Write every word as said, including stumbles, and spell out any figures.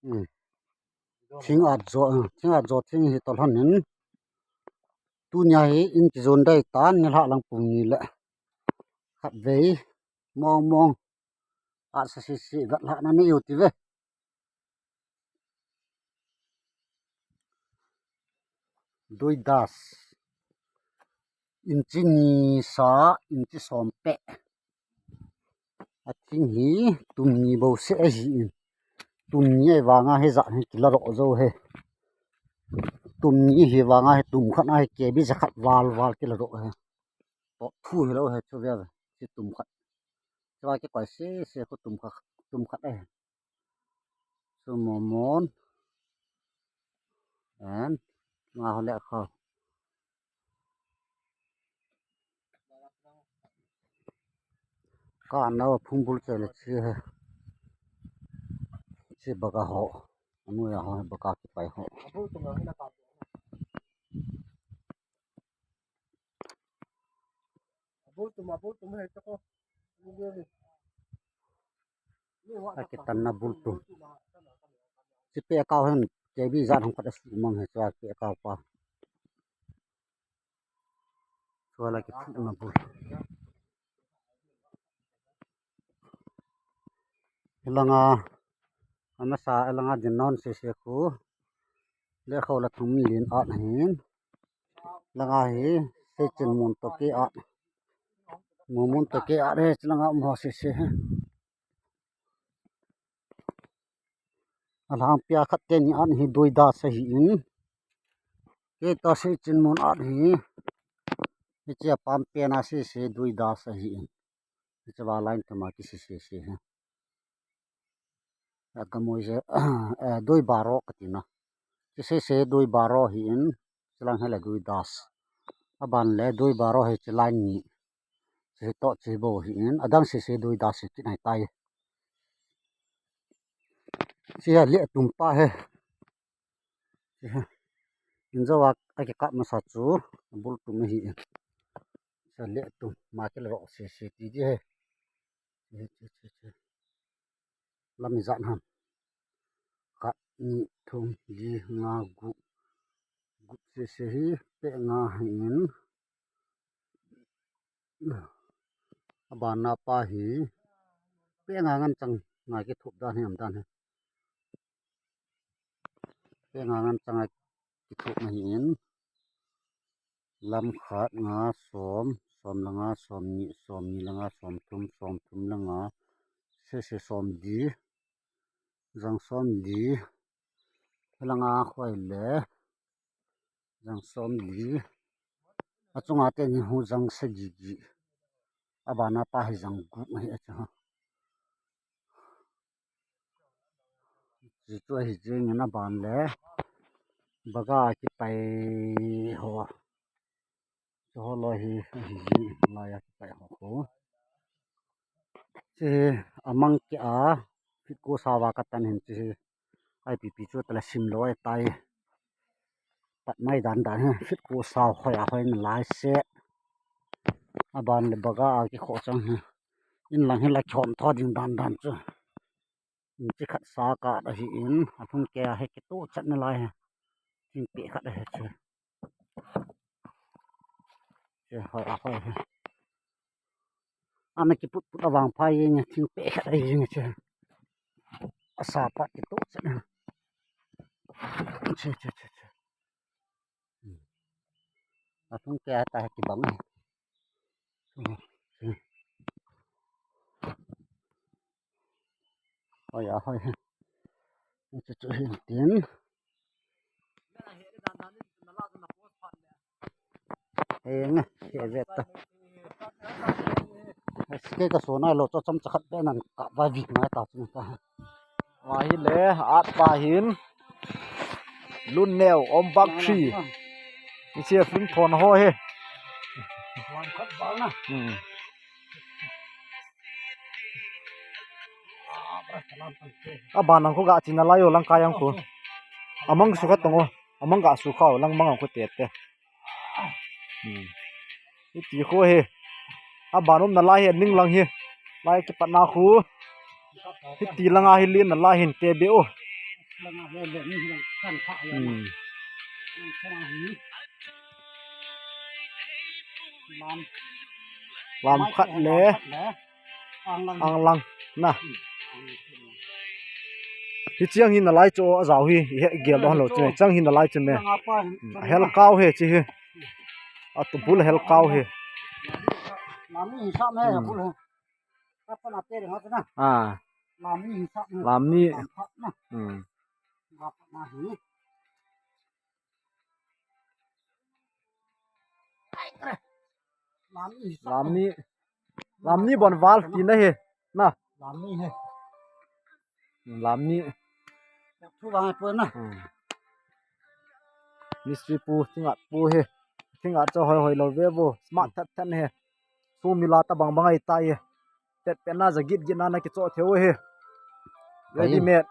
Hmm. Thing at jo, hmm, thing at jo thing hi tolhon in. Tunia hi in kijon dai tan nilhah lang pung ni le. Khatvei mong mong. At sa sisi vet lhah na ni u ti ve. Dui das. Inchi ni sa, inchi som pe. A thing hi tum ni bo se ahi in. Tum ni ai vanga hi ja hi kila ro jo he. Tum ni hi vanga hi tum khat a hi ke bi ja khat val val kila ro he. To thu hi lo he chu ve ve. Chi tum khat. Chua kikoi sese khu tum khat, tum khat e. Chu momon. And nga ho le kho. Ka na phung bul che le chi he. Chi baga ho. Anu ya ho baga kipai ho. Akitan na bul tum. Chi pe kau hen ke bi jan hong khat asu mang he chua pe kau pa. Chua la kiphu na bul. Hilanga, amasa hilanga din non sese khu. Le khau la thang mi lin at hin. Langa hi, se chin mun to ke at. Mun mun to ke at he, chilanga mo sese he. Alang pia khat teni at hi dui das ahi in. Kei ta se chin mun at hi. Hiche pam pena sese dui das ahi in. Hiche va line thuma kisese se he. Akamoi je, eh, dui baro katina. Kisese dui baro hi in, chilang hele dui das. Aban le dui baro hi chi line ni. Chi to chi bo hi in, adang sese dui das hi kinai tai. Chi le tum pa he. Injo a, akikap masa chu, bul tum ahi. Sa le tum, ma ke le ro se se ti di he. Che, che, che, che. Lam ijat ham. Khat, ni, thum, li, nga, gup. Gup se se hi, pe nga hi in. Abana pa hi. Pe nga ngan chang, nga kithup dan hi am dan hi. Pe nga ngan chang a kithup na hi in. Lam khat nga som, som le nga som ni, som ni le nga som thum, som thum le nga. Se se som di. Jang som di. Langa khoi le. Jang som li. Achunga teni hu jang sagi gi. Abana pa hi jang gup hi achu. Chi chu ahi jing in aban le. Baga kipai ho. Chu ho lo hi, hi, hi, laiya kipai ho ko. Chi hi amang kia, fit ko sawa katan hin chi hi. Ai pipi chu tala sim lo ai tai. Pat mai dan dan hi, fit ko saw hoi a hoi na lai se. Aban le baga a kikho chang hi. In lang hi la khom tho ding dan dan chu. Inchi khat sa ka ahi in, athung ke a hi kitu chat na lai hi. Thing pe khat ahi chu. Che hoi a hoi hi. Ana kiput put avang phai jeng, thing pe khat ahi jeng che. Asa pat kitu chat na. Che, che, che, che. Athung ke a ta hi kibang. Hoi a hoi. Chu chu hin tin. Eng, ke vet ta. Ke ka so nai lo chu chomcha khat pe nan ka va vi ngai ta chu ta. Wa hi le, at pa hin. Lun neo, om bak three. Hiche film thon ho hi. Hmm. Aban ang khu ga china lai o lang kai ang khu. Amang su kha tong o. Amang ga su kha o lang mang ang khu te te. Hmm. Hiti khu hi. Aban um na lai hi ning lang hi. Lai kipat na khu. Hiti langa hi lin na lai hin te be o. Hmm. Lam khat le anglang na. Hiche ang hin nalai chu ajao hi, he gel doh lou chu. Chang hin nalai chu me. Hmm, hel kau he chi hi. Atu bul hel kau he. Hmm. Ah. Lam ni. Hmm. Lam ni. Lam ni bon val ti na he. Na. Lam ni he. Lam ni. Thu vang pu na. Hmm. Mistri pu, thingat pu he. Thingat cho hoi hoi lou ve vo. Smart that that he. Sumila tabang bang ai tai he. Pet pet na ja git git na na kicho theu he. Ready made.